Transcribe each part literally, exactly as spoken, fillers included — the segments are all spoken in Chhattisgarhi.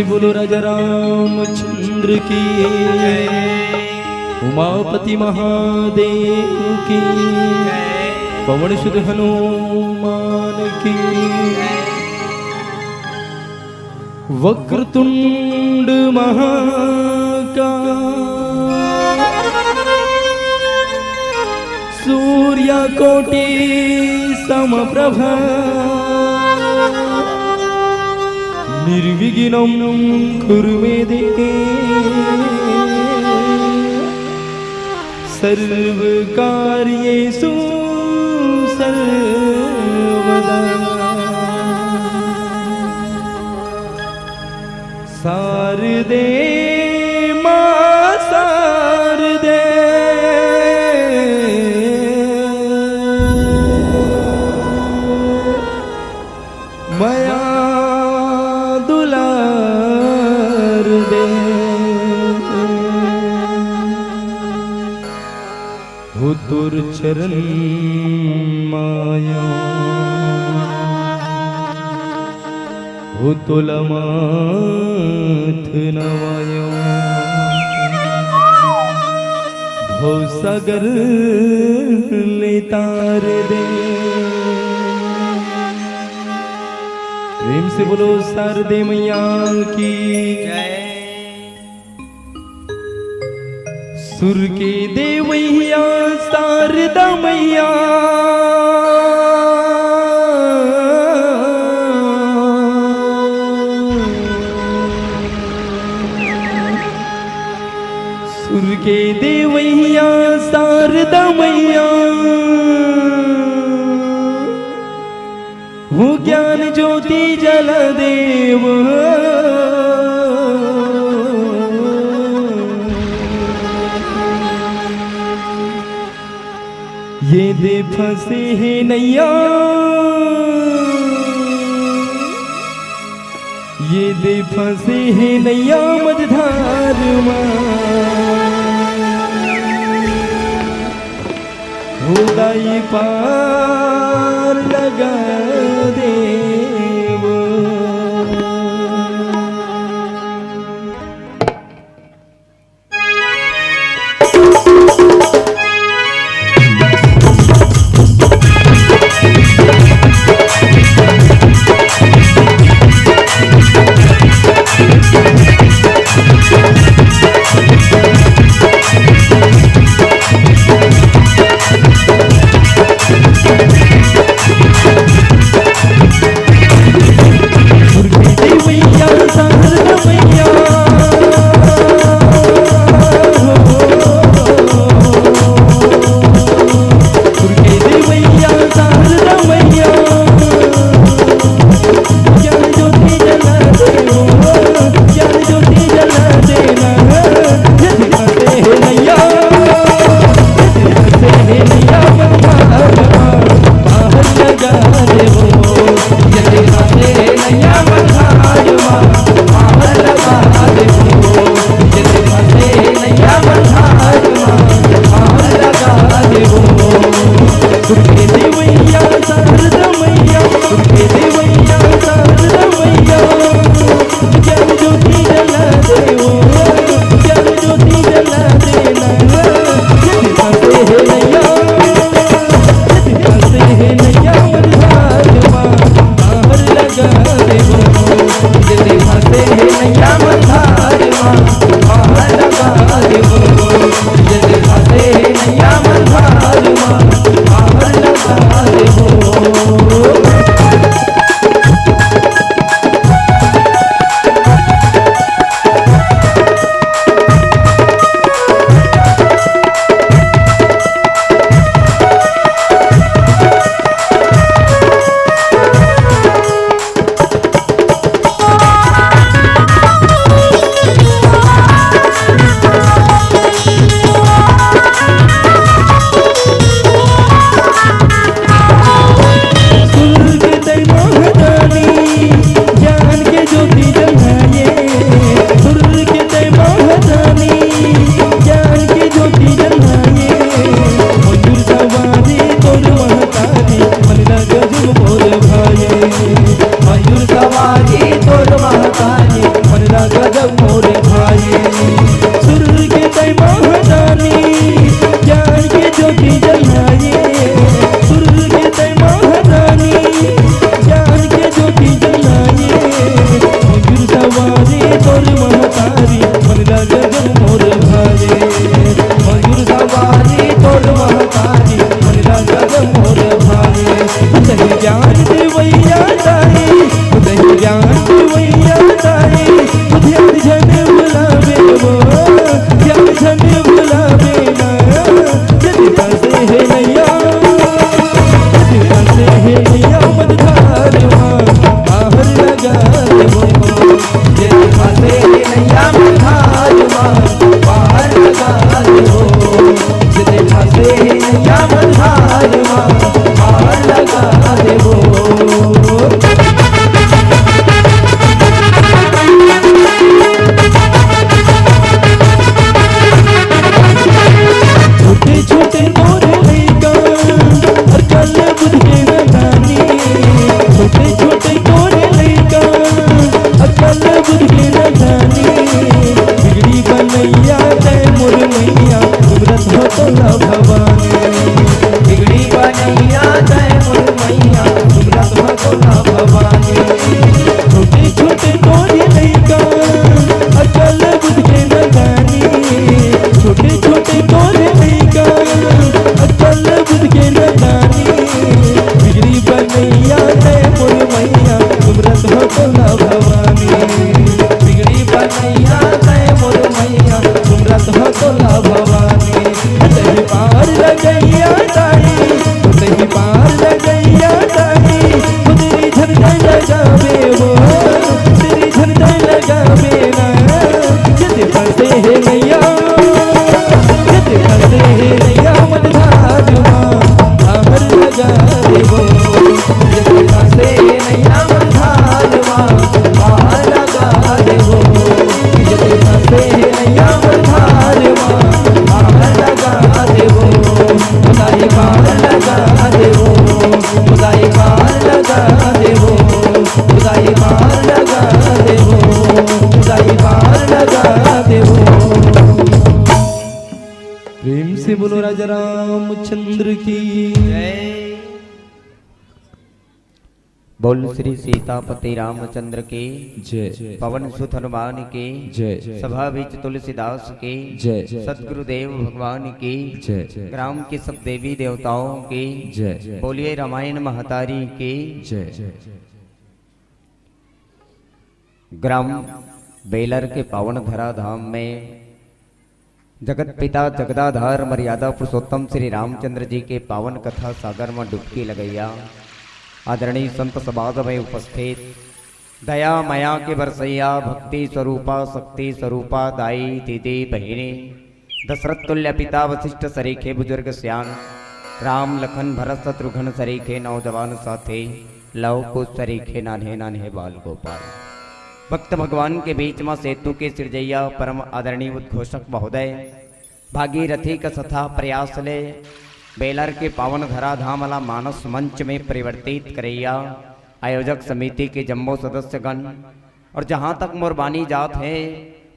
बोलो राजा रामचंद्र की, उमापति महादेव की, पवन सुत हनुमान की। वक्रतुंड महाकाय, सूर्यकोटि समप्रभ, निर्विघ्नं कुरु मे देव, सर्वकार्येषु सर्वदा। शारदे माँ शारदे, मया दुलार दे। हो तोर चरण माया, हो तोला माथ नवायो, भव सागर ले तार दे। प्रेम से बोलो शारदे मैया की। सुर के देवैया शारदा मैया, सुर के देवैया शारदा मैया, हो ज्ञान ज्योति जला देव। ये दे फंसे हे नैया, ये दे फंसे हे नैया मझधार मा। हो दाई पार लगा देव। छोटे छोटे तोरे लइका, अकल बुद्धि न जानी। बिगड़ी बनैया तै मोर मैया, सुमरत हो तोला भवानी। बिगड़ी बनैया तै मोर मैया, सुमरत हो तोला भवानी। छोटे छोटे तोरे लइका, अकल बुद्धि न जानी। छोटे छोटे तोरे लइका, अकल बुद्धि न जानी। बिगड़ी बनैया तै मोर मैया, सुमरत हो तोला भवानी। बिगड़ी बनैया तै मोर मैया, सुमरत हो तोला भवानी। तही पार लगैया ताई, तही पार लगैया ताई, तेरी झंडा लगावे वो, तेरी झंडा लगावे ना। जद फंसे हे नैया, जद फंसे हे नैया मन धार मा, बाहर लगा देवो। जद फंसे हे नैया मन धार मा, बाहर लगा देवो। जद फंसे हे नैया मन धार मा, बाहर लगा देवो। खुदाई पार लगा देवो, खुदाई पार लगा देवो, खुदाई पार लगा देवो, खुदाई पार लगा देवो। प्रेम से बोलो राजा रामचंद्र की। बोल श्री सीतापति रामचंद्र की। जय। पवन सुत हनुमान की। जय। सभा बीच तुलसीदास की। जय। सतगुरुदेव भगवान की। जय। ग्राम की सब देवी देवताओं की। जय। बोलिए रामायण महतारी की। जय। ग्राम बेलर के पावन धरा धाम में जगत पिता जगदाधार मर्यादा पुरुषोत्तम श्री रामचंद्र जी के पावन कथा सागर में डुबकी लगैया आदरणीय संत सभा में उपस्थित दया मया के बरसैया भक्ति स्वरूपा शक्ति स्वरूपा दाई दीदी बहिनी दशरथ तुल्य पिता वशिष्ठ सरीखे बुजुर्ग सियान राम लखन भरत शत्रुघ्न सरीखे नौजवान साथी लव कुश सरीखे नान्हे नान्हे बाल गोपाल भक्त भगवान के बीच में सेतु के सिरजैया परम आदरणीय उद्घोषक महोदय भागीरथी का सथा प्रयास ले बेलर के पावन धराधाम ला मानस मंच में परिवर्तित करैया आयोजक समिति के जम्मो सदस्यगण और जहाँ तक मोर बानी जात हे,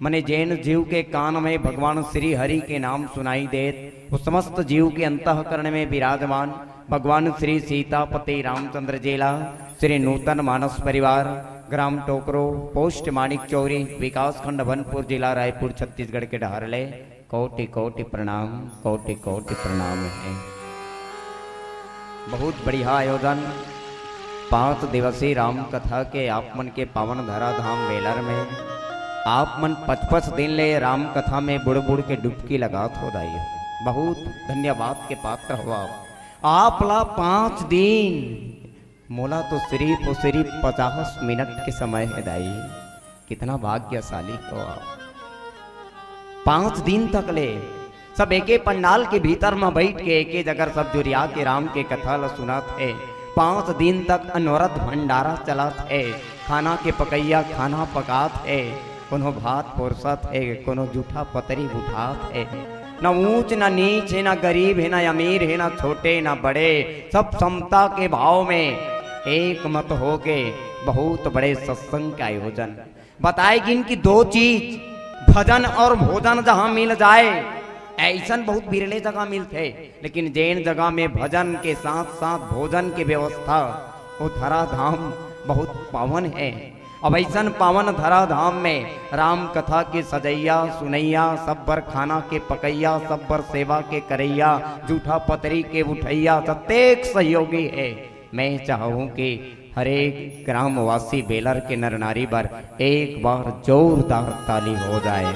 मने जेन जीव के कान में भगवान श्री हरि के नाम सुनाई देत, वो समस्त जीव के अंतःकरण में विराजमान भगवान श्री सीतापति रामचंद्र जी ला श्री नूतन मानस परिवार, ग्राम टोकरो, पोस्ट मानिक चौरी, विकास खंड भनपुर, जिला रायपुर, छत्तीसगढ़ के डहर ले कोटि कोटि प्रणाम, कोटि कोटि प्रणाम हे। बहुत बढ़िया आयोजन, पांच दिवसीय राम कथा के आप मन के पावन धरा धाम बेलर में आप मन पच पच दिन ले राम कथा में बुड़ बुड़ के डुबकी लगात हो दाई। बहुत धन्यवाद के पात्र हो आप। आप ला पांच दिन मोला तो सिरिफ अउ सिरिफ पचास मिनट के समय हे दाई, कितना भाग्यशाली हो आप। पांच दिन तक ले सब एके पंडाल के भीतर म बइठ के एके जगह सब जुरिया के राम के कथा ल सुनत हे। पांच दिन तक अनवरत भंडारा चलत हे, खाना के पकइया खाना पकात हे, कोनो भात पोरसत हे, कोनो जूठा पतरी उठात हे। न ऊंच न नीच हे, न गरीब हे, न अमीर हे, न छोटे न बड़े, सब समता के भाव में एक मत होके बहुत बड़े सत्संग के आयोजन। बताए गिन कि दो चीज, भजन और भोजन जहां मिल जाए, ऐसन बहुत बिरले जगह मिलथे, लेकिन जेन जगह में भजन के साथ साथ भोजन के व्यवस्था, वो धरा धाम बहुत पावन हे। अब ऐसन पावन धरा धाम में राम कथा के सजैया सुनैया, सब बर खाना के पकैया, सब बर सेवा के करैया, जूठा पतरी के उठैया, सतेक सहयोगी हे। मैं चाहूं कि हरेक ग्रामवासी बेलर के नर नारी बर एक बार जोरदार ताली हो जाए।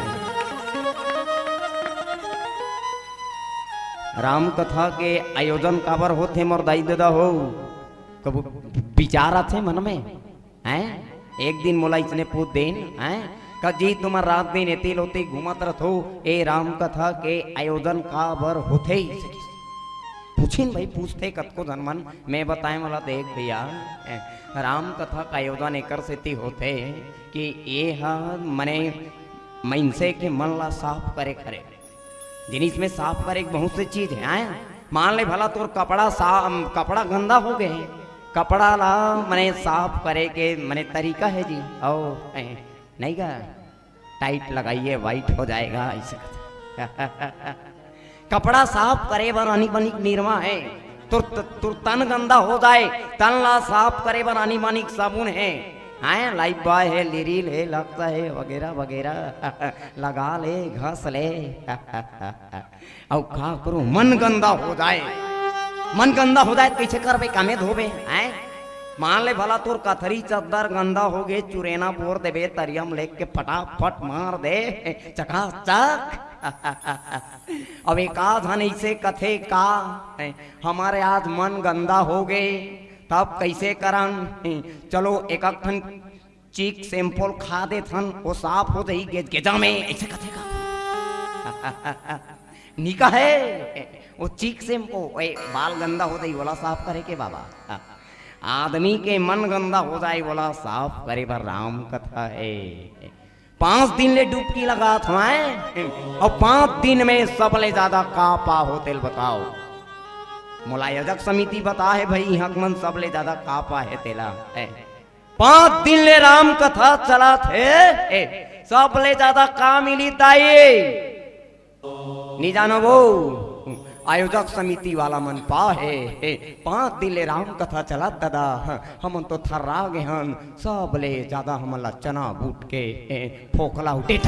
राम कथा के आयोजन काबर होथे मोर दाई ददा हो? कभू विचार आथे मन में? हैं? एक दिन मोला इसने पूछ देन, हैं? का जी तुमन रात दिन एती लोती घूमत रथो, ए राम कथा के आयोजन काबर होथे? पूछिन भाई, पूछथे कतको झन मन। मैं बताए मोला, देख भैया, ए, राम कथा का आयोजन एकर सेती होथे कि ये ह मने मइनसे के मन ला साफ करे खरे। जिनिस में साफ करे के बहुत से चीज हे, हैं? मान ले भला तोर कपड़ा सा-, कपड़ा गंदा हो गए, कपड़ा ला मने साफ करे के मने तरीका हे जी। अउ ए, नहीं का, टाइट लगाइए, व्हाइट हो जाएगा, ऐसे कहते। कपड़ा साफ करे बर आनी बानी के निरमा हे। तुर तुर तन गंदा हो जाए, तन ला साफ करे बर आनी बानी के साबुन हे। हैं, लाइफ बॉय हे, लिरिल हे, लक्स हे, वगैरह वगैरह। लगा ले, घस ले। अउ का करूं, मन गंदा हो जाए, मन गंदा हो जाए त कइसे करबे, कामे धोबे? हैं, मान ले भला तोर कथरी चद्दर गंदा हो गे, चुरेना बोर देबे, तरिया म लेके फटाफट मार दे, चकाचक। अब एक आध झन अइसे कथे का, हैं, हमर आज मन गंदा हो गे, तब कइसे करन? चलो एक ठन चीक सैंपल खा देथन, वो साफ हो जाई गेजगेजा में, अइसे कथे का? नी कहे, वो चीक सैंपल, ए, बाल गंदा हो जाई, वोला साफ करे के बाबा। आदमी के मन गंदा हो जाए, वोला साफ करे बर राम कथा हे। पांच दिन ले डुबकी लगात हवंय, अउ पांच दिन में सबले जादा का पा हो तेला बताव। मोला आयोजक समिति बता हे भई, इहां के मन सबले जादा का पा हे तेला। ए, पांच दिन ले राम कथा चलत हे, ए, सबले जादा का मिली दाई? नी जानो वो, आयोजक समिति वाला मन पा हे, हे, पांच दिन ले राम कथा चलत दादा, हमन तो थर्रा गे हन, सबले जादा हमन ला चना बूट के, हे, फोकला उठे।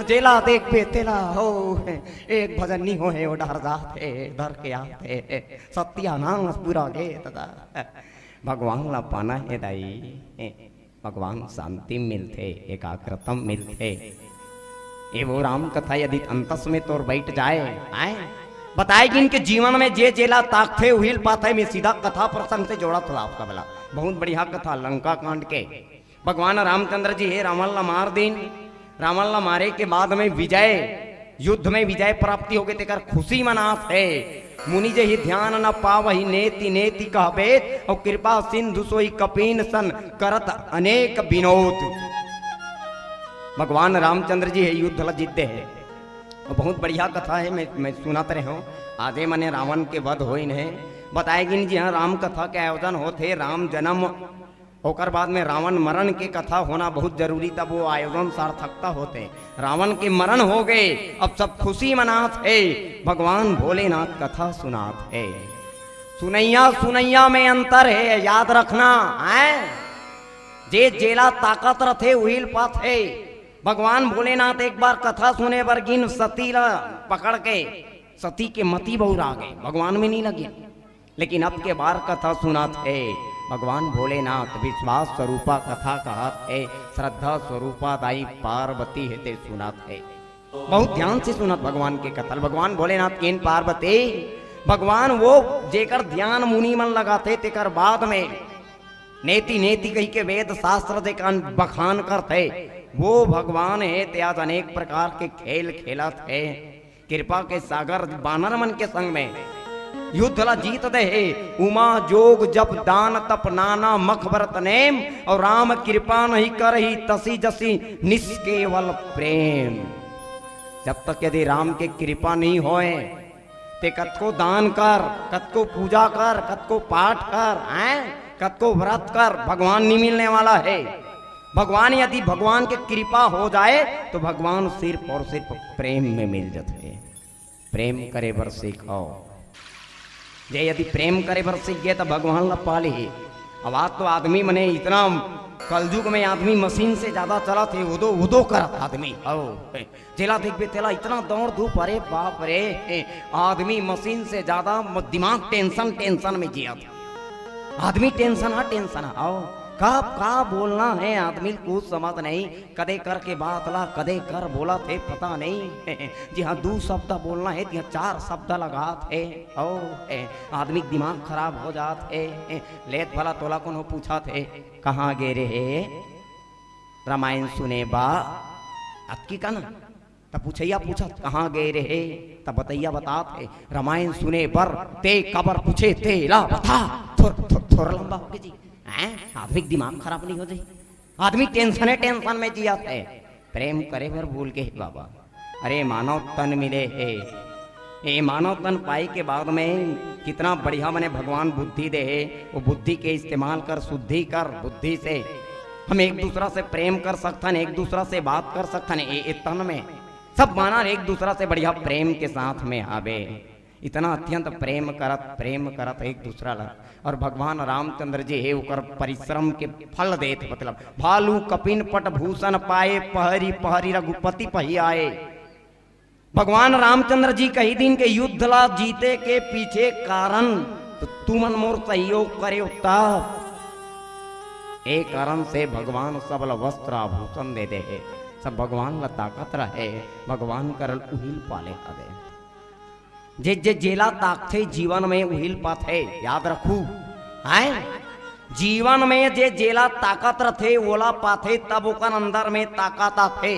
जेला देखबे तेला हो, एक भजन नी हो हे, वो डहर जात हे, धर के आत हे, सत्यानाश पूरा गे दादा। भगवान ला पाना हे दाई, भगवान शांति मिलथे, एकाग्रता मिलथे। ए वो राम कथा यदि अंतस में तोर बैठ जाए, आए, बताए गिन के जीवन में जे जेला ताकथे उहिल पाथे। मैं सीधा कथा प्रसंग से जोड़त हूँ आपका बला। बहुत बढ़िया कथा लंका कांड के। भगवान रामचंद्र जी हे रावण ला मार दीन। रावण ला मारे के बाद में विजय, युद्ध में विजय प्राप्ति होगे, तेकर खुशी मनात हे। मुनि जेहि ध्यान न पावहि नेति नेति कहबे, अउ कृपा सिंधु सोई कपीन सन करत अनेक विनोद। भगवान रामचंद्र जी हे युद्ध ला जीत दे हे। अउ बहुत बढ़िया कथा हे, मैं, मैं सुनत रहे हूँ। आजे मने रावण के वध होइन हे, बताए गिन जी हाँ राम कथा के आयोजन होत हे, राम जन्म ओकर बाद में रावण मरण के कथा होना बहुत जरूरी, तब वो आयोजन सार्थकता होथे। रावण के मरण हो गे, अब सब खुशी मनात हे, भगवान भोलेनाथ कथा सुनात हे। सुनइया सुनइया में अंतर हे, याद रखना है। जे जेला ताकत रथे उहिल पाथे। भगवान भोलेनाथ एक बार कथा सुने बर गिन सती ला पकड़ के, सती के मति बौरा गे, भगवान में नहीं लगिन। लेकिन अब के बार कथा सुनात हे, भगवान भोलेनाथ विश्वास स्वरूपा कथा कहत हे, श्रद्धा स्वरूपा दाई पार्वती हे ते सुनात हे। बहुत ध्यान से सुनत भगवान के कथा। भगवान भोलेनाथ केन पार्वती, भगवान वो जेकर ध्यान मुनि मन लगाथे, तेकर बाद में नेति नेति कहि के वेद शास्त्र जेकर बखान करथे, वो भगवान हे ते आज अनेक प्रकार के खेल खेलत हे। कृपा के सागर बानर मन के संग में युद्ध ला जीत दे हे। उमा जोग जप दान तप नाना मख व्रत नेम, अउ राम कृपा नहीं करही तसी जसी निष्केवल प्रेम। जब तक यदि राम के कृपा नहीं होए, ते कतको दान कर, कतको पूजा कर, कतको पाठ कर, हैं, कतको व्रत कर, भगवान नहीं मिलने वाला है। भगवान, यदि भगवान के कृपा हो जाए, तो भगवान सिर्फ और सिर्फ प्रेम में मिल जाते हैं। प्रेम करे बर सीखो। जे यदि प्रेम करे बर सीख गए, तो भगवान ला पा लिही। अब आज तो आदमी मने इतना कलयुग में आदमी मशीन से ज्यादा चलत हे, उदो, उदो करत आदमी। ओ, जेला देखबे तेला इतना दौड़ धूप, अरे बाप रे, आदमी मशीन से ज्यादा म-, दिमाग टेंशन, टेंशन में जियत। आदमी टेंशन हा, टेंशन हा। ओ, कब का बोलना है, आदमी कुछ समझ नहीं। कदे कर के बात ला, कदे कर बोलत हे, पता नहीं। जी हाँ, दू शब्द बोलना है, जी हाँ, चार शब्द लगात हे। ओ, ए, आदमी के दिमाग खराब हो जात हे। ए, लेत भला तोला कोनो पूछत हे, "कहाँ गे रहे? रामायण सुने बा।" अतकी का ना? त पूछइया पूछत, "कहाँ गे रहे?" त बतइया बतात हे, "रामायण सुने बर।" ते काबर पूछे, ते ला बता। थोर, थोर, थोर लंबा होगे जी। हैं? आदमी के दिमाग खराब नहीं हो जाए? आदमी टेंशने टेंशन में जियत हे, प्रेम करे बर भूल गे हे बाबा। अरे मानव तन मिले हे, ये मानव तन पाए के बाद में कितना बढ़िया मने भगवान बुद्धि दे हे, वो बुद्धि के इस्तेमाल कर, शुद्धि कर बुद्धि से। हम एक दूसरा से प्रेम कर सकथन, एक दूसरा से बात कर सकथन, ये, ये तन में सब मानव एक दूसरा से बढ़िया प्रेम के साथ में आवे। इतना अत्यंत प्रेम करत, प्रेम करत एक दूसरा ला। और भगवान रामचंद्र जी हे ओकर परिश्रम के फल देत, मतलब, भालू कपिन पट भूषण पाए, पहरी पहरी रघुपति पही आए। भगवान रामचंद्र जी कही दिन के युद्ध ला जीते के पीछे कारण तो तुमन मोर सहयोग करे तब। ए कारण से भगवान सबला वस्त्र आभूषण दे दे हे। सब भगवान ला ताकत रहे, भगवान करल उहिल पाले हवे। जे जे जेला ताकथे जीवन में उहिल पाथे, याद रखू। हैं? जीवन में जे जेला ताकत रथे, ओला पाथे, तब ओकर अंदर में ताकत आथे।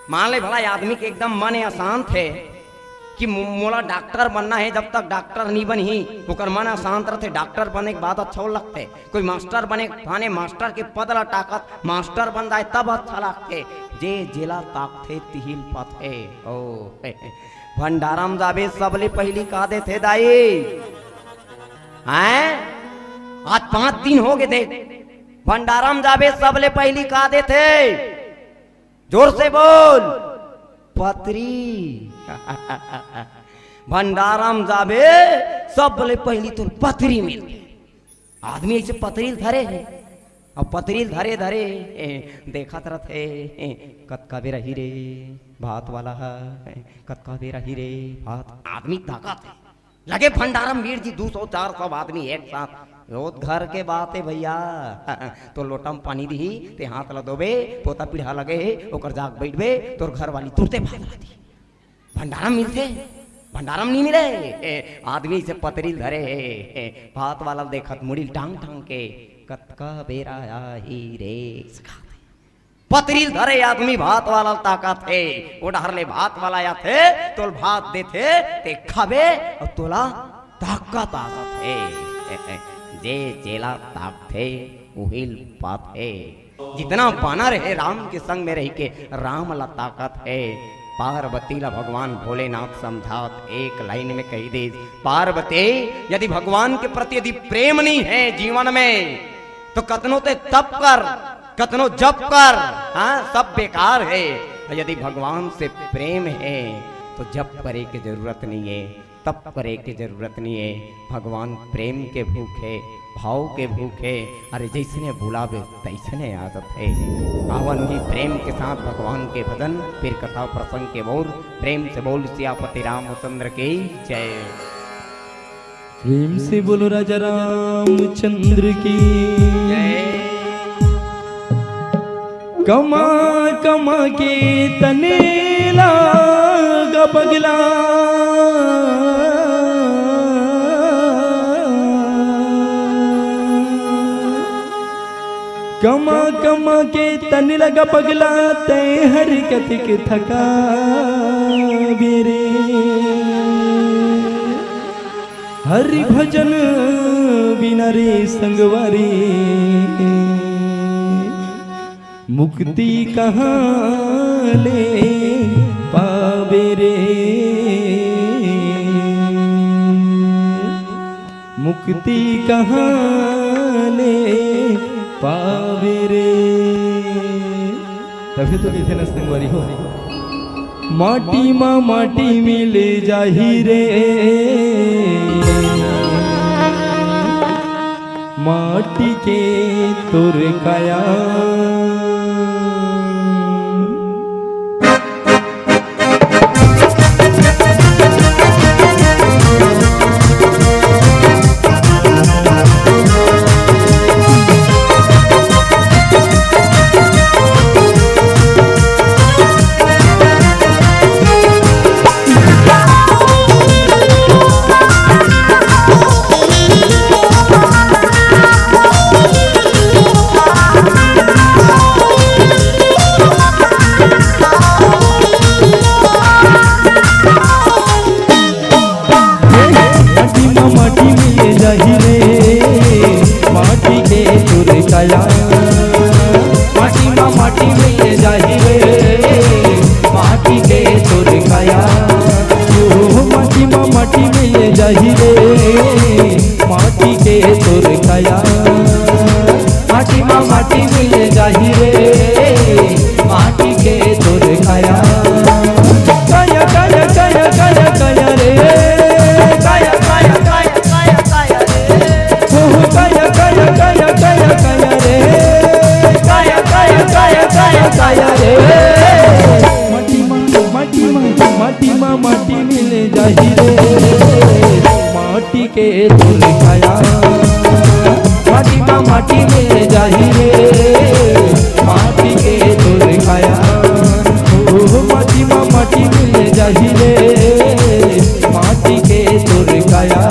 मान ले भला आदमी के एकदम मन अशांत हे कि मो-, मोला डॉक्टर बनना हे, जब तक डॉक्टर नहीं बनही, ओकर मन अशांत रथे। डॉक्टर बने के बाद अच्छा लगथे। कोई मास्टर बने, थाने मास्टर के पद ला ताकत, मास्टर बन जाए तब अच्छा लगथे। जे जेला ताकथे तिहिल पाथे। ओ, भंडारा म जाबे सबले पहिली का देथे दाई? हैं? आज पांच दिन हो गे देख, भंडारा म जाबे सबले पहिली का देथे? जोर से बोल, पतरी। भंडारा म जाबे सबले पहिली तोर पतरी मिलथे। आदमी ऐसे पतरी ल धरे हे, अब पतरी ल धरे धरे, ए, देखत रथे, ए, कतका बेर आही रे भात वाला ह, ए, कतका बेर आही रे भात। आदमी ताकत हे। लगे भंडारा म मीर जी दू सौ चार सौ आदमी एक साथ, वो घर के बात हे भैया। तो लोटा म पानी दिही, ते हाथ ला धोबे, पोता पीढ़ा लगे हे, ओकर जाग बैठबे, तोर घर वाली तुरते भात ला दिही। भंडारा म मिलथे, भंडारा म नहीं मिले। ए, आदमी से पतरी ल धरे हे, ए, भात वाला ल देखत मुड़ी ल टांग टांग के, कतका बेरा आही रे। पतरी ल धरे आदमी भात वाला ल ताकत हे, ओ डहर ले भात वाला आथे, तोल भात देथे, ते खाबे, अउ तोला ताकत आ जाथे। जे जेला ताकथे, उहिल पाथे। जितना बानर हे राम के संग में रहिके, राम ला ताकत हे। पार्वती ला भगवान भोलेनाथ समझात एक लाइन में कही दीस, पार्वती, यदि भगवान के प्रति यदि प्रेम नहीं हे जीवन में, तो कतनो ते तप कर, कतनो जप कर, हाँ, सब बेकार हे। और यदि भगवान से प्रेम हे, तो जप करे के जरूरत नहीं हे, तप करे के जरूरत नहीं हे। भगवान प्रेम के भूखे, भाव के भूखे, अरे जैसने बुलावे तैसने आ जाथे। आवन ही प्रेम के साथ भगवान के भजन, फिर कथा प्रसंग के ओर। प्रेम से बोल सियापति रामचंद्र की जय। प्रेम से बोलो राजा रामचंद्र की। कमा कमा के तने लागा पगला, कमा कमा के तने लागा पगला, तै हर कतिक थका बेरे। हरि भजन बिना रे संगवारी, मुक्ति कहाँ ले पाबे रे, मुक्ति कहाँ ले पाबे रे। तभी तो कहिथे न संगवारी हो, माटी मा माटी मिल जाही रे, माटी के तोर काया। माटी मा माटी मिल जाही रे, माटी के तोर काया। माटी मा माटी मिल जाही रे, माटी के तोर काया। ओ माटी मा जाही रे, माटी के तोर काया। माटी मा माटी मिल जाही रे, माटी के तोर काया। काया, काया, काया, काया, काया रे। काया, काया, काया, काया, काया रे। हो, हो, काया, काया, काया, काया, काया रे। काया, काया, काया, काया, काया रे। माटी मा, माटी मा, माटी मा, माटी मिल जाही रे। माटी के तोर काया, माटी मा माटी मिल जाही रे, माटी के तोर काया। ओ, माटी मा माटी मिल जाही रे, माटी के तोर काया।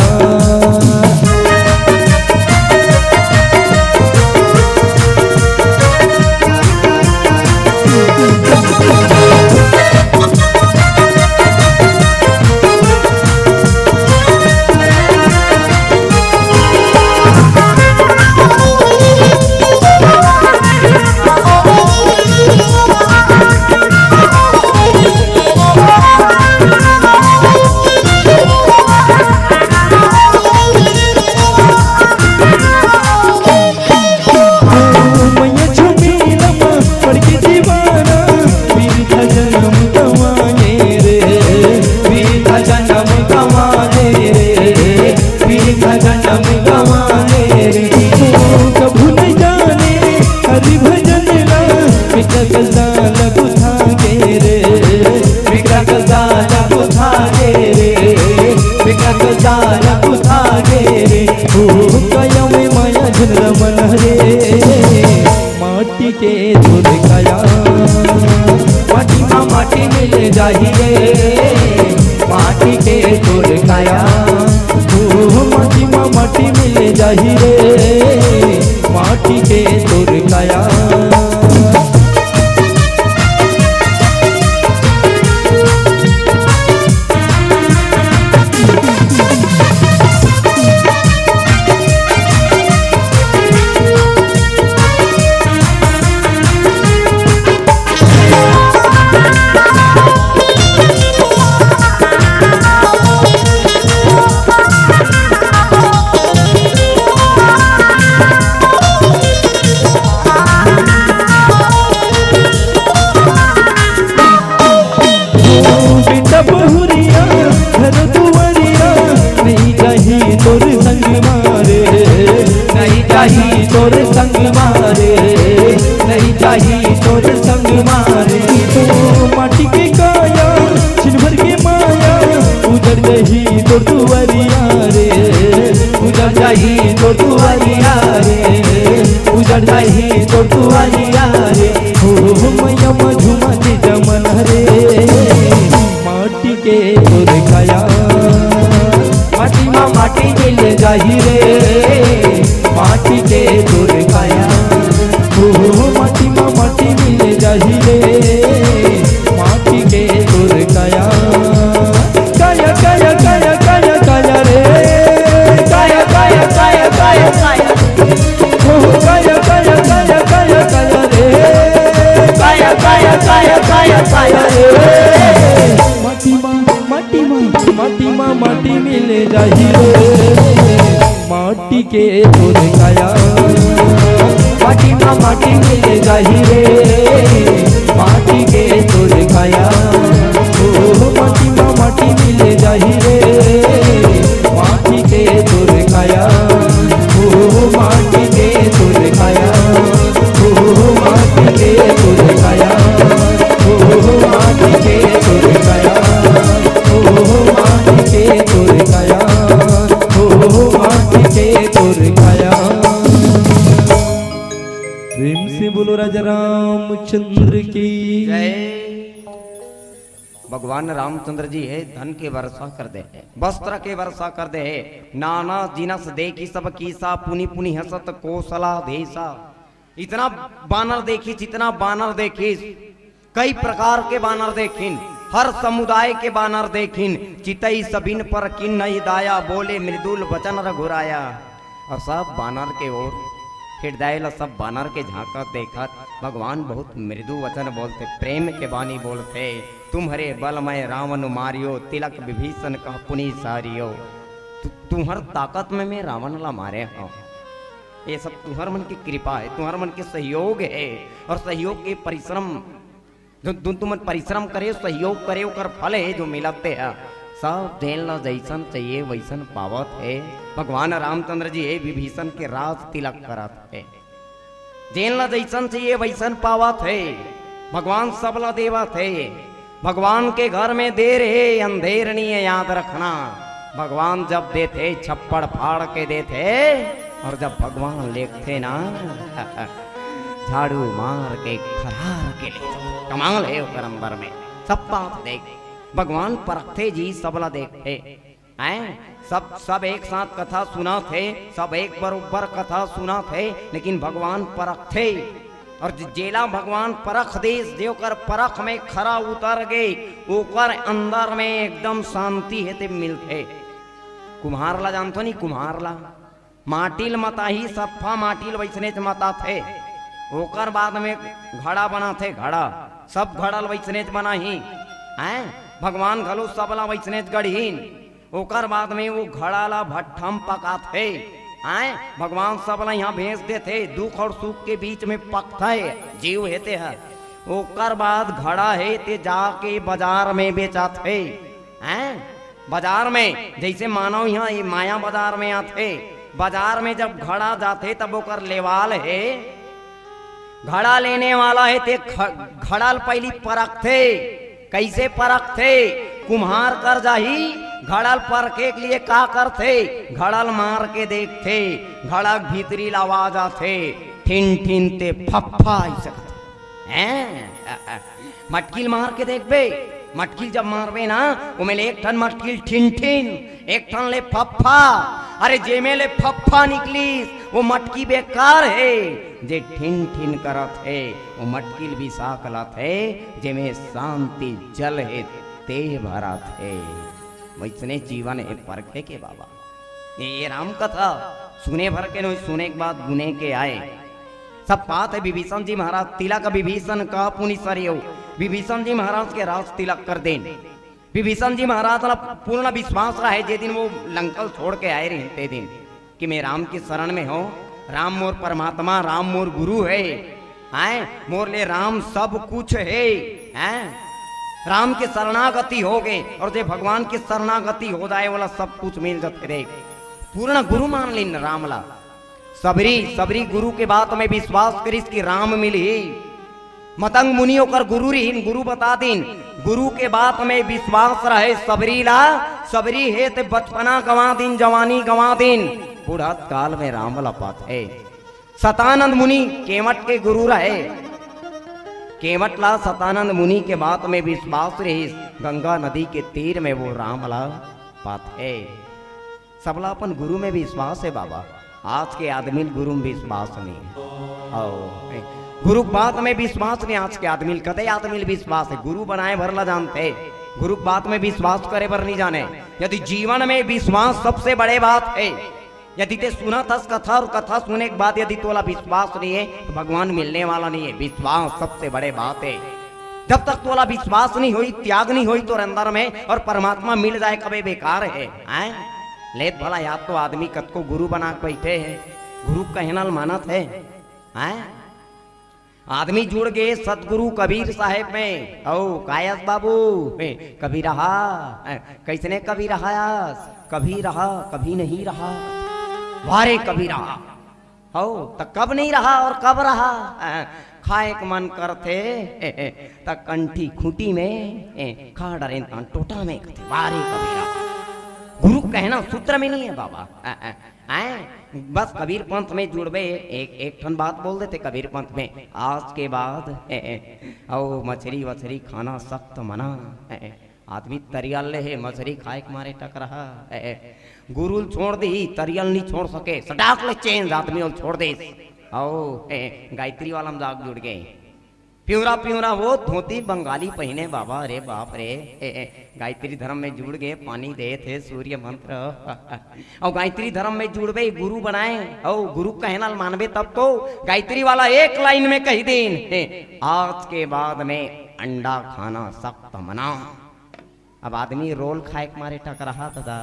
मैया झुमेला म पड़ के दीवाना, बिरथा जनम गंवाए रे, बिरथा जनम गंवाए रे, बिरथा जनम गंवाए रे। ओ कभू नइ जाने हरि भजन ला, बिकट जाल बुझा गे रे, बिकट जाल बुझा गे रे, बिकट जाल बुझा गे रे। ओ काया में माया झन रमन रे, माटी के तोर काया। माटी मा माटी मिल जाही रे, माटी के तोर काया। ओ माटी मा माटी मिल जाही रे, माटी के तोर काया। बेटा बहुरिया घर दुआरिया, नइ जाही तोर संग मा रे, नइ जाही तोर संग मा रे, नइ जाही तोर संग मा रे। ओ माटी के काया, छिन भर के माया, उजड़ जाही तोर दुआरिया रे, उजड़ जाही तोर दुआरिया रे, उजड़ जाही तोर दुआरिया रे। ओ मैया मा झूमत जमन रे, माटी के तोर काया। माटी मा माटी मिल जाही रे, माटी के तोर काया। ओ माटी मा माटी मिल जाही रे, माटी के तोर काया। काया, काया, काया, काया, काया रे। काया, काया, काया, काया, काया। ओ काया, काया, काया, काया, काया रे। काया, काया, काया, काया, काया रे। माटी मा, माटी मा, माटी मा माटी मिल जाही रे, माटी के तोर काया। माटी मा माटी मिल जाही रे, माटी के तोर काया। ओ माटी मा माटी मिल जाही रे, माटी के तोर काया। ओ माटी के तोर काया, ओ माटी के तोर काया, ओ माटी के तोर काया, ओ माटी के तोर काया, ओ माटी के तोर काया। प्रेम से बोलो राजा रामचंद्र की जय। भगवान रामचंद्र जी हे धन के वर्षा कर दे हे, वस्त्र के वर्षा कर दे हे। नाना जिनस देखि सब कीसा, पुनि पुनि हंसत कोसला देसा। इतना बानर देखिस, इतना बानर देखिस, कई प्रकार के बानर देखिन, हर समुदाय के बानर देखिन। चितई सबिन पर किन्नइ दाया, बोले मृदुल वचन रघुराया। अउ सब बानर के ओर हृदय ल सब बानर के झांकत देखत भगवान बहुत मृदु वचन बोलथे, प्रेम के बानी बोलथे। तुम्हरे बल मय रावण मारियो, तिलक विभीषण कह पुनि सारियो। तु-, तुंहर ताकत में मैं रावण ला मारे हंव। ये सब तुंहर मन के कृपा हे, तुंहर मन के सहयोग हे, अउ सहयोग के परिश्रम, जो, जो तुमन परिश्रम करे, सहयोग करे, ओकर फल हे जो मिलत हे। सब जेन ला जइसन चाहिए वइसन पावत हे। भगवान रामचंद्र जी हे विभीषण के राज तिलक करत हे। जेन ला जइसन चाहिए वइसन पावत हे। भगवान सब ला देवत हे। भगवान के घर में देर हे, अंधेर नइ हे, याद रखना। भगवान जब देथे, छप्पड़ फाड़ के देथे, अउ जब भगवान लेगथे ना, झाड़ू मार के खरार के लेथे। कमाल हे ओकर अंदर में। सब बात देख, भगवान परखथे जी, सब ला देखथे। हैं? सब, सब एक साथ कथा सुनत हे, सब एक बरोबर कथा सुनत हे, लेकिन भगवान परखथे। अउ ज-, जेला भगवान परख दिस, जे ओकर परख में खरा उतर गे, ओकर अंदर में एकदम शांति हे ते मिलथे। कुम्हार ला जानथो नी, कुम्हार ला? माटी ल मताही, सफ्फा माटी ल वइसनेच मताथे। ओकर बाद में घड़ा बनाथे, घड़ा। सब घड़ा ल वइसनेच बनाही। हैं? भगवान घलो सबला वइसनेच गढ़हीन। ओकर बाद में वो घड़ा ला भट्ठा म पकाथे। हैं? भगवान सबला इहाँ भेज देथे, दुख अउ सुख के बीच में पकथे, जीव हे ते ह। ओकर बाद घड़ा हे ते जाके बाजार में बेचाथे। हैं? बाजार में, जइसे मानव इहाँ ये माया बाजार में आथे, बाजार में जब घड़ा जाथे, तब ओकर लेवाल हे, घड़ा लेने वाला हे ते ख-, घड़ा ल पहिली परखथे। कइसे परखथे? कुम्हार कर जाही, घड़ा ल परखे के लिए का करथे? घड़ा ल मार के देखथे, घड़ा के भीतरी ल आवाज आथे, ठिन ठिन ते फफ्फा अइसे करथे। हैं? मटकी ल मार के देखबे, मटकी ल जब मारबे ना, ओमे ले एक ठन मटकी ल ठिन ठिन, एक ठन ले फफ्फा। अरे जेमे ले फफ्फा निकलिस, वो मटकी बेकार हे। जे ठिन ठिन करत हे, वो मटकी ल बिसा के लाथे, जेमे शांति जल हे, ते भरत हे। वइसने जीवन हे परखे के बाबा। ये, ये राम कथा सुने भर के नोहे, सुने के बाद गुने के आय। सब पात हे विभीषण जी महाराज, तिलक विभीषण का पुनि सरयो। विभीषण जी महाराज के राज तिलक कर देन। विभीषण जी महाराज ला पूर्ण विश्वास रहे, जे दिन वो लंका ल छोड़ के आय रहिन, ते दिन कि मैं राम के शरण में हंव, राम मोर परमात्मा, राम मोर गुरु हे, हैं? मोर ले राम सब कुछ हे, हैं? राम के शरणागति हो गे, अउ जे भगवान के शरणागति हो जाय, ओला सब कुछ मिल जाथे रे। पूर्ण गुरु मान लिन राम ला। सबरी, सबरी गुरु के बात में विश्वास करिस कि राम मिलही। मतंग मुनि ओकर गुरु रिहिन, गुरु बता दिन। गुरु के बात में विश्वास रहे सबरी ला, सबरी हे ते बचपना गंवा दिन, जवानी गंवा दिन, बुढ़त काल में राम ला पाथे। सतानंद मुनि केवट के गुरु रहे। केवट ला सतानंद मुनि के बात में विश्वास रहिस, गंगा नदी के तीर में वो राम ला पाथे। सबला अपन गुरु में विश्वास हे बाबा। आज के आदमी ल गुरु में विश्वास नइ हे। अउ गुरु के बात में विश्वास नइ हे आज के आदमी ल। कते आदमी ल विश्वास हे? गुरु बनाय भर ला जानथे, गुरु के बात में विश्वास करे भर नइ जाने। यदि जीवन में विश्वास सबसे बड़े बात हे, यदि ते सुनत हस कथा अउ कथा सुने के बाद यदि तोला विश्वास नइ हे, त भगवान मिलने वाला नइ हे। विश्वास सबसे बड़े बात हे। जब तक तोला विश्वास नइ होही, त्याग नइ होही तोर अंदर में, अउ परमात्मा मिल जाय कबे बेकार हे, हैं? लेत भला याद तो आदमी कतको गुरु बना के बइठे हे, गुरु के कहना ल मानत हे, हैं? आदमी जुड़ गे सतगुरु कबीर साहेब में, अउ का अस बाबू, कबीरहा, कइसने कबीरहा अस, कभी रहा, कभी नहीं रहा, वारे कबीरहा। हव, त कब नइ रहा अउ कब रहा? खाय के मन करथे, त कंठी खूंटी में, खा डरेन तहान टोटा में, कथे, वारे कबीरहा। गुरु के कहना सूत्र में नइ हे बाबा। हैं? बस कबीर पंथ में जुड़बे, एक, एक ठन बात बोल देथे कबीर पंथ में, आज के बाद, अउ मछरी वछरी खाना सख्त मना। आदमी तरियल ले हे, मछरी खाय के मारे टकरहा। गुरु ल छोड़ दिही, तरियल नइ छोड़ सके, सटाक ले चेंज आदमी ल छोड़ दिस। अउ गायत्री वाला म जाके जुड़ गे। पिंवरा पिंवरा वो धोती बंगाली पहिने बाबा, अरे बाप रे। गायत्री धर्म में जुड़ गे, पानी देथे सूर्य मंत्र। अउ गायत्री धर्म में जुड़बे, गुरु बनाय, अउ गुरु के कहना ल मानबे तब तो। गायत्री वाला एक लाइन में कहि दिन, आज के बाद में अंडा खाना सख्त मना। अब आदमी रोल खाए के मारे टकराहा दादा।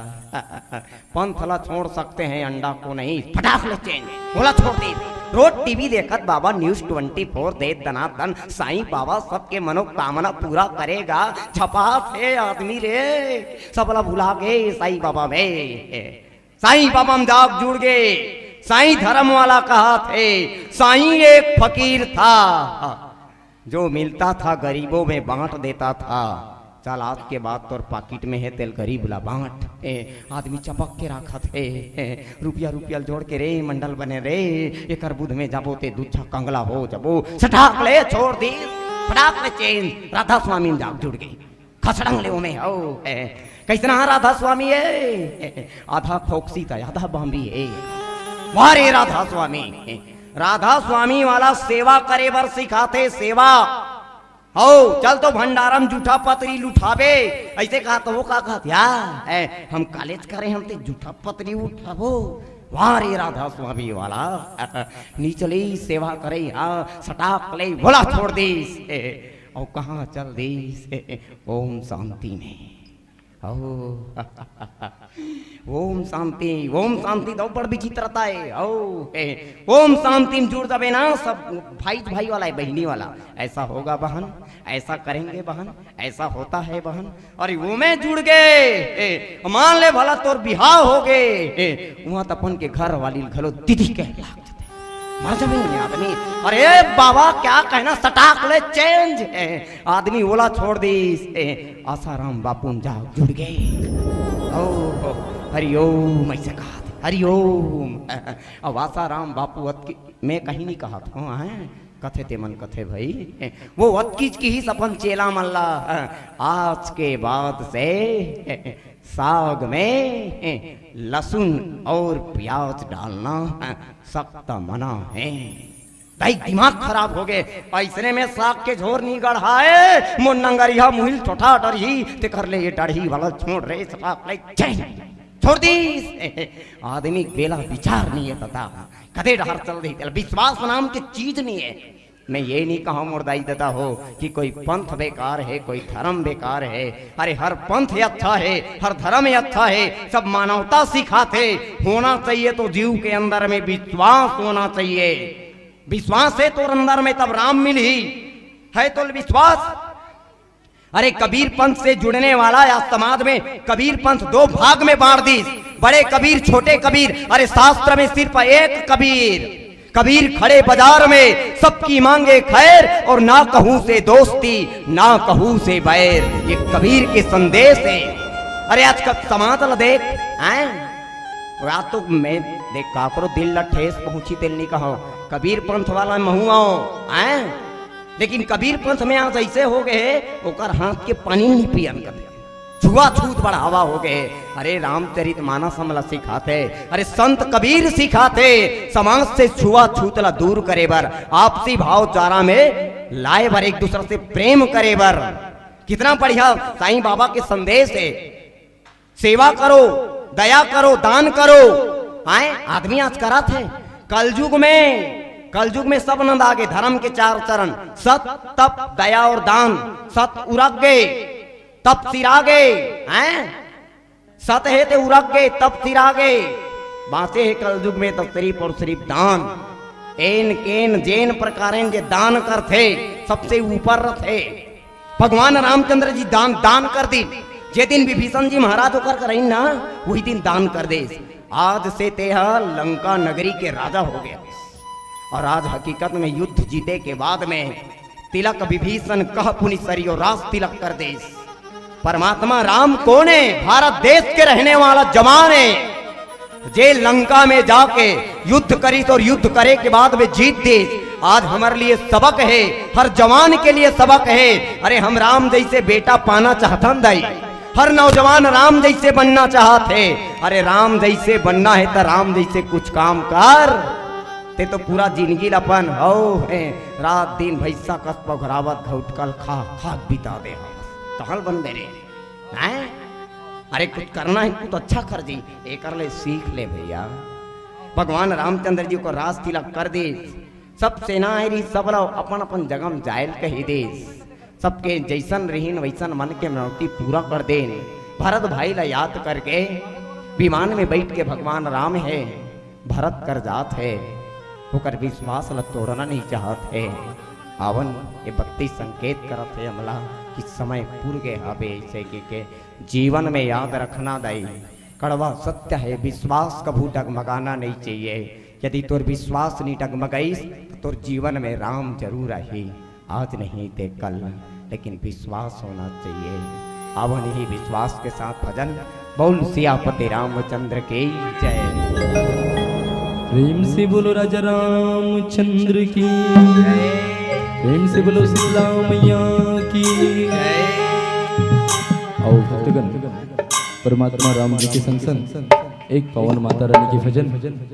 पंथ ला छोड़ सकते हैं, अंडा को नहीं। फटाक ले चेंज, बोला छोड़ दे। रोज टीवी देखत बाबा न्यूज़ ट्वेंटी फ़ोर देत दनादन, साईं बाबा सबके मनोकामना पूरा करेगा। झपास हे आदमी रे, सबला भुला गे साईं बाबा में। साईं बाबा म जाग जुड़ गे। साईं धर्म वाला कहाथे, साईं एक फकीर था, जो मिलता था गरीबों में बांट देता था। चल, आज के बाद तोर पाकिट में हे, तेल गरीब ला बांट। ए, आदमी चपक के राखत हे। ए, रुपया, रुपया ल जोड़ के रे, मंडल बने रे, एकर बुध में जाबो ते दुच्छा कंगला हो जाबो। सटाक ले छोड़ दी, फटाक ले चेंज। राधा स्वामी म जाग जुड़ गे। खसड़ंग ले ओमे हो। ए, कैसना हा राधा स्वामी ए? ए, आधा खोकसी त आधा बांबी ए। वाह रे राधा स्वामी। ए, राधा स्वामी वाला सेवा करे बर सिखाथे, सेवा। हो, चल तो भंडारा म जूठा पतरी ल उठाबे। अइसे कहाथे, वो का कहाथे? या, ए, हम कालेज करे हन ते जूठा पतरी उठाबो। वाह रे राधा स्वामी वाला। निचली सेवा करे हा, सटाक ले बोला छोड़ दीस। ए, अउ कहाँ चल दीस? ओम शांति में। ओ, ओम शांति, ओम शांति तो बड़ विचित्रता हे। ओ, हे, ओम शांति म जुड़ जाबे ना, सब भाई भाई वाला हे, बहिनी वाला। ऐसा होगा बहन, ऐसा करेंगे बहन, ऐसा होता है बहन। अरे ओमे जुड़ गे, हे, मान ले भला तोर बिहाव हो गे, हे, उहाँ त अपन के घर वाली ल घलो दीदी कहे लाग जाथे। मर जाबे नहीं आदमी। अरे बाबा, क्या कहना, सटाक ले चेंज। ए, आदमी ओला छोड़ दीस। ए, आसाराम बापू म जाग जुड़ गे। ओ, हरिओम, ऐसे कहाथे, हरिओम। अब आसाराम बापू अतकी, मैं कहीं नहीं कहात हूँ, हैं? कथे ते मन कथे भाई। वो अतकीच किहिस अपन चेला मन ला, आज के बाद से साग में लहसुन और प्याज डालना सख्त मना है। दाई दिमाग खराब हो गे। अइसने में साग के झोर नी गढ़ाए, मोर नंगरिहा मुहिल ठोठा डरही, तेकर ले ये डरही वाला छोड़ रे, सटाक ले चेंज। छोड़ दीस। आदमी बेला विचार नहीं है दादा, कदे डहर चल दे, विश्वास नाम के चीज नहीं है। मैं ये नहीं कहा मोर दाई ददा हो कि कोई पंथ बेकार है, कोई धर्म बेकार है। अरे हर पंथ ही अच्छा है, हर धर्म ही अच्छा है, सब मानवता सिखाथे। होना चाहिए तो जीव के अंदर में विश्वास होना चाहिए। विश्वास हे तोर अंदर में तब राम मिलही। है तो विश्वास। अरे कबीर पंथ से जुड़ने वाला या समाज में कबीर पंथ दो भाग में बांट दीस, बड़े कबीर, छोटे कबीर। अरे शास्त्र में सिर्फ एक कबीर। कबीर खड़े बाजार में सबकी मांगे खैर, और ना कहूं से दोस्ती ना कहूं से बैर। ये कबीर के संदेश हे। अरे आज का समाज ला देख, हैं? और आज तो मैं देख काकरो दिल ला ठेस पहुंची तेल नहीं कहो, कबीर पंथ वाला महू आओ, हैं? लेकिन कबीर पंथ में आज ऐसे हो गए, ओकर हाथ के पानी नहीं पियन कथे, छुआछूत बढ़ावा हो गए। अरे रामचरित मानस हमला सिखाथे, अरे संत कबीर सिखाथे, समाज से छुआछूत ला दूर करे बर, आपसी भावचारा में लाए बर, एक दूसरा से प्रेम करे बर। कितना बढ़िया साईं बाबा के संदेश हे। सेवा करो, दया करो, दान करो। आए आदमी आज करत हे। कलयुग में, कलयुग में सब नंदा गे, धर्म के चार चरण, सत, तप, दया और दान। सत उरक गे, तप सिरा गे, हैं? सत हे ते उरक गे, तप सिरा गे। बांचे हे कलयुग में तो सिरिफ और सिरिफ दान। एन केन जेन प्रकारेन जे दान करथे, सबसे ऊपर रथे। भगवान रामचंद्र जी दान, दान कर दीन। जे दिन विभीषण जी महाराज ओकर करइन ना, वही दिन दान कर दीस। आज से तेहा लंका नगरी के राजा हो गया। और आज हकीकत में युद्ध जीते के बाद में तिलक विभीषण कह पुनि सरियो राज तिलक कर दीस। परमात्मा राम कौन हे? भारत देश के रहने वाला जवान हे। जे लंका में जाके युद्ध करिस और युद्ध करे के बाद में जीत दीस, आज हमर लिए सबक हे, हर जवान के लिए सबक हे। अरे हम राम जैसे बेटा पाना चाहथन दाई, हर नौजवान राम जैसे बनना चाहत हे। अरे राम जैसे बनना हे त राम जैसे कुछ काम कर। ते तो पूरा जिंदगी ल अपन हो हे, रात दिन भैंसा कस पघरावत घउटकल खा खा बिता दे हवस। कहल बन दे रे, हैं? अरे कुछ करना हे, कुछ अच्छा कर जी, एकर ले सीख ले भैया। भगवान रामचंद्र जी को राज तिलक कर दीस, सब सेना आए रही, सब ला अपन अपन जगह में जायल कही दीस। सबके जइसन रहिन वइसन मन के मनौती पूरा कर देन। भरत भाई ला याद करके विमान में बइठ के भगवान राम हे भरत कर जात हे, ओकर विश्वास ला तोड़ना नहीं चाहत हे। आवन ये बत्ती संकेत करत हे हमला कि समय पुर गे हावे, अइसे के, के जीवन में याद रखना दाई, कड़वा सत्य हे, विश्वास कभू डगमगाना नहीं चाहिए। यदि तोर विश्वास नहीं डगमगाइस, तो तोर जीवन में राम जरूर आही, आज नहीं ते कल, लेकिन विश्वास होना चाहिए। आवन ही विश्वास के साथ भजन बोल सियापति रामचंद्र की जय। प्रेम से बोलो राजा रामचंद्र की, प्रेम से बोलो शीतला मैया की। आओ भक्तगण, परमात्मा राम जी के संग संग एक पावन माता रानी के भजन,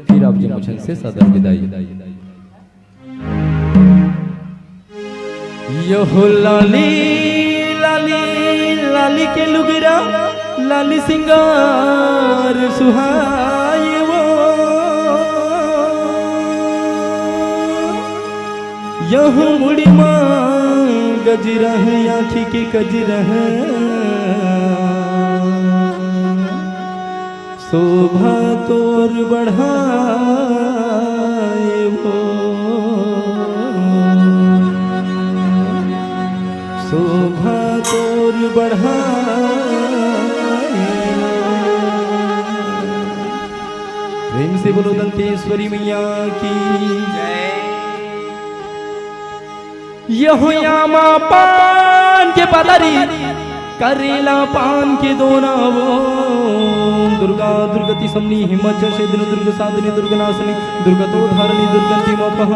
फिर आप जी मुझन से सादर विदाई। यहो लाली, लाली, लाली के लुगरा, लाली सिंगार सुहाए वो। यहो मुड़ी मा गजरा है, आँखी के गजरा है। शोभा तोर बढ़ाए वो, शोभा तोर बढ़ाए वो। प्रेम से बोलो दंतेश्वरी मैया की जय। यहो यामा पान के पतरी, करेला पान के दोना वो। दुर्गा दुर्गति समनी हिम्मत जैसे दिन दुर्ग साधनी दुर्ग नाशनी, दुर्गतो धारणी दुर्गंति मोपह,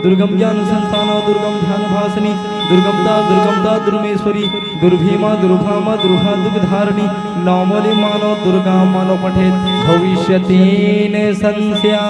दुर्गम ज्ञान संस्थान दुर्गम ध्यान भासनी, दुर्गमता दुर्गमता दुर्मेश्वरी, दुर्भीमा दुर्भामा दुर्भा दुख धारणी, नौमली मानो दुर्गा मानो पठेत भविष्य तीन संशया।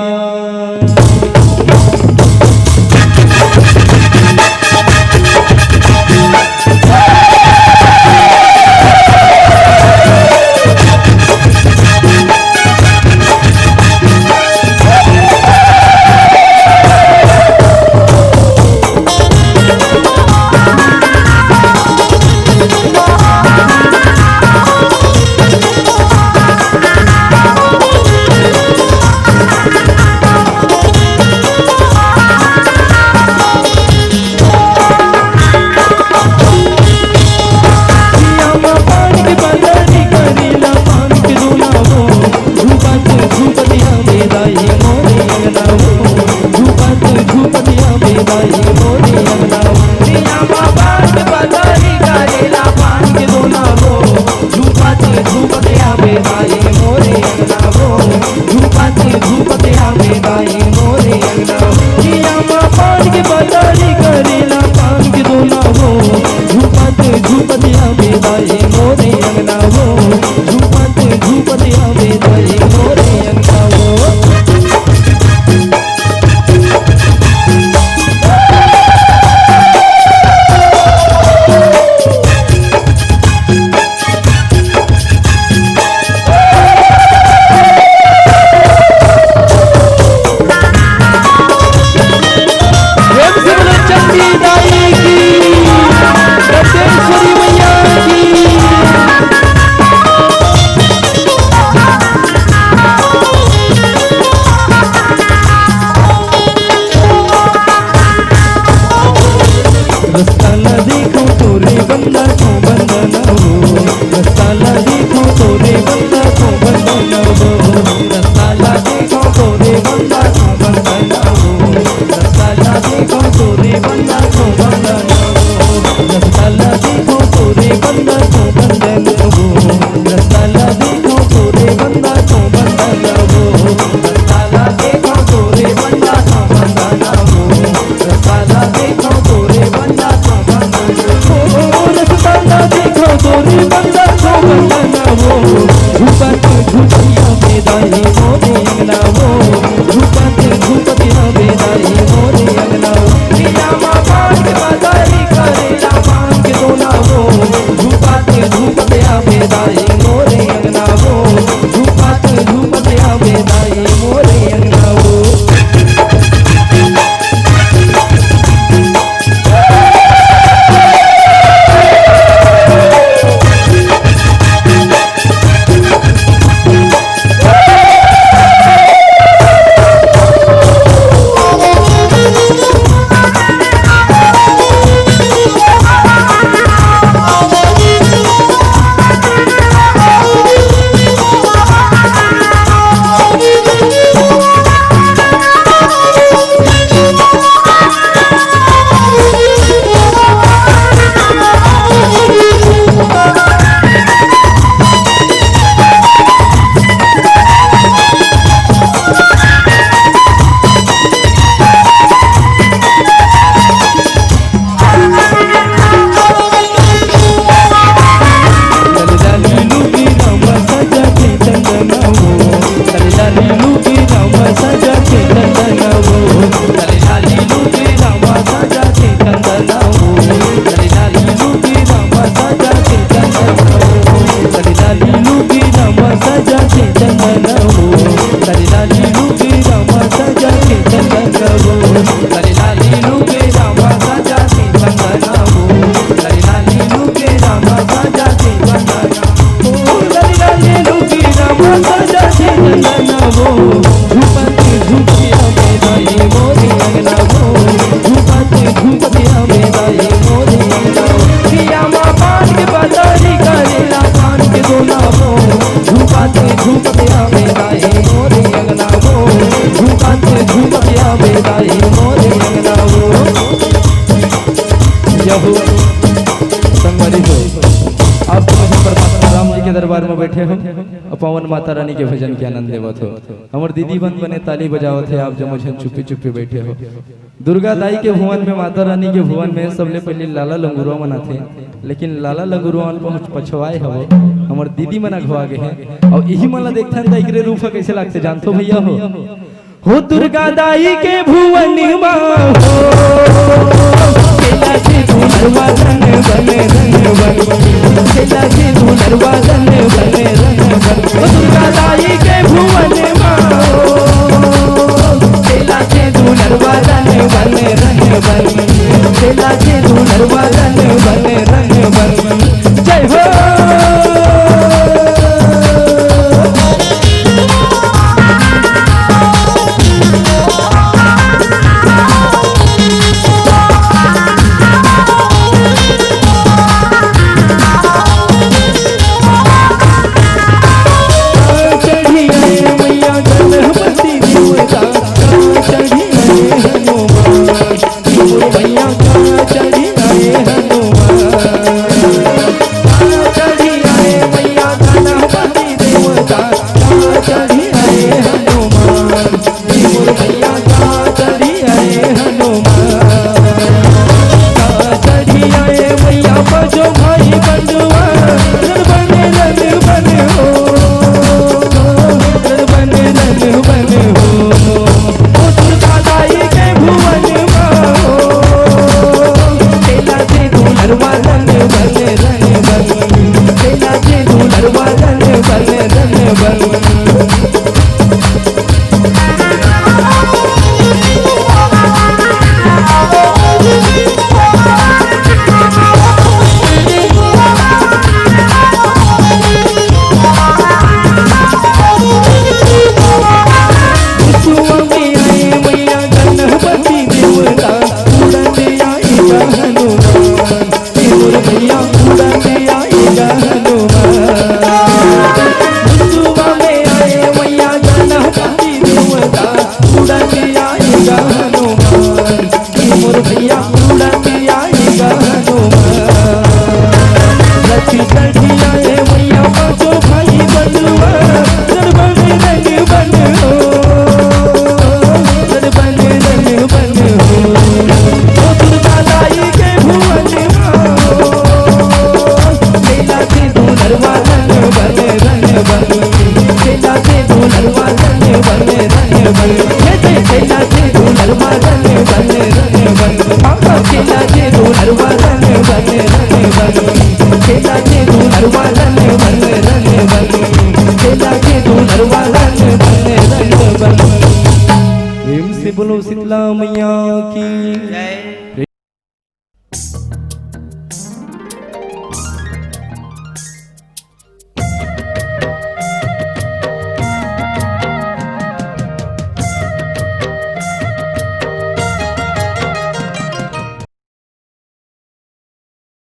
यहो संगवारी हो, आप जम्मो झन परमात्मा राम जी के दरबार में बैठे हो और पावन माता रानी के भजन के आनंद लेवत हो। हमर दीदी मन बने ताली बजावत हे, आप जम्मो झन चुप्पी चुप्पी बैठे हो। दुर्गा दाई के भुवन में, माता रानी के भुवन में सबले पहले लाला लंगुरवा मन आथे, लेकिन लाला लंगुरवा मन पहुंच पछवाए हवे, हमर दीदी मन अघवा गे हे। और इही मन ला देखथन त एकरे रूप ह कइसे लागथे, जानथो भैया हो? हो दुर्गा दाई के भुवन मा हो, खेला से दुलरवा रंग बन रंग बन, खेला से दुलरवा रंग बन रंग बन। हो दुर्गा दाई के भुवन मा हो, खेला से दुलरवा रंग बन रंग बन, खेला से दुलरवा रंग बन रंग बन। जय हो। प्रेम से बोलो शीतला मैया की।